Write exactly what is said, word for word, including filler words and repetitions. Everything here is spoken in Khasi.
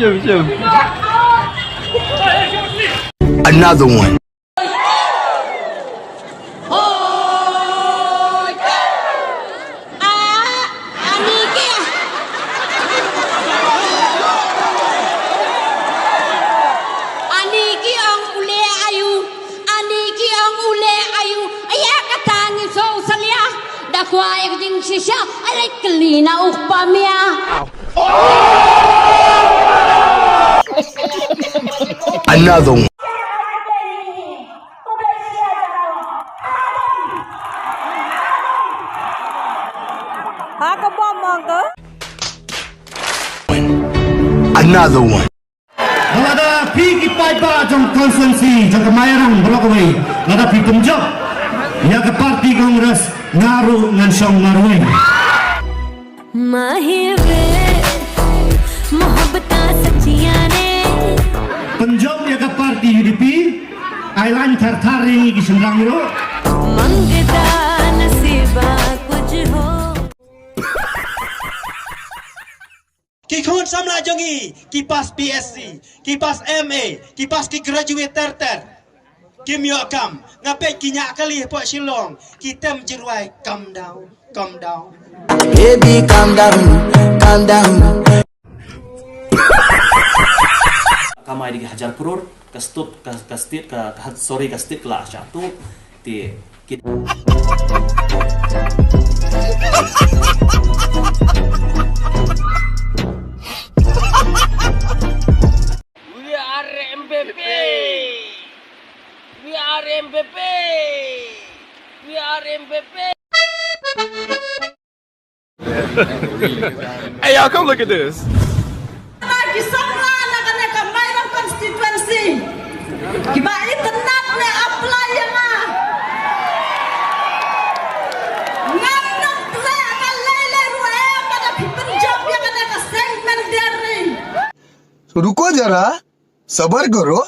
Shem, shem. Another one. Ah, ani ki. Ani ki ong u leh aïu. Ani ki ong u leh aïu. Ïa kata ngi sngewsalia. Da kwah ïa ka jingshisha. Alai kylli na u kpa mia. Another one. Ha ka bom mo ka? Another one. Lada phi ki paidbah jong constituency jong ka Mairang baroh kawei, lada phi pynjop ïa ka party Congress, nga ruh ngan shong marwei. माहिर वे मोहब्बतां सच्चियां ने। Pynjop ïa ka party U D P, ai lain thar thar ïa ngi ki shynrang ruh. मंगदा नसीबा कुछ हो। Ki khun samla jong ngi, ki pass B S C, ki pass M A, ki pass ki graduate ter ter. Kim ïoh kam, nga peit ki ñiah kali hapoh Shillong, ki tem jingrwai, calm down, calm down. Baby, calm down, calm down. Kamai da ki hajar klur, ka state, ka, ka state, ka, ka, sorry, ka state ka la shah tuh, te, ki We are M P P. We are M P P. We are M P P. Hey, y'all, come look at this. Ki samla na kane ka Mairang constituency kiba itynnad ne apply ïa nga. Ngam nang treh ka lei lei ruh, eh, ba da phi pynjop ïa kane ka seng mynder ri. रुको जरा, सबर करो।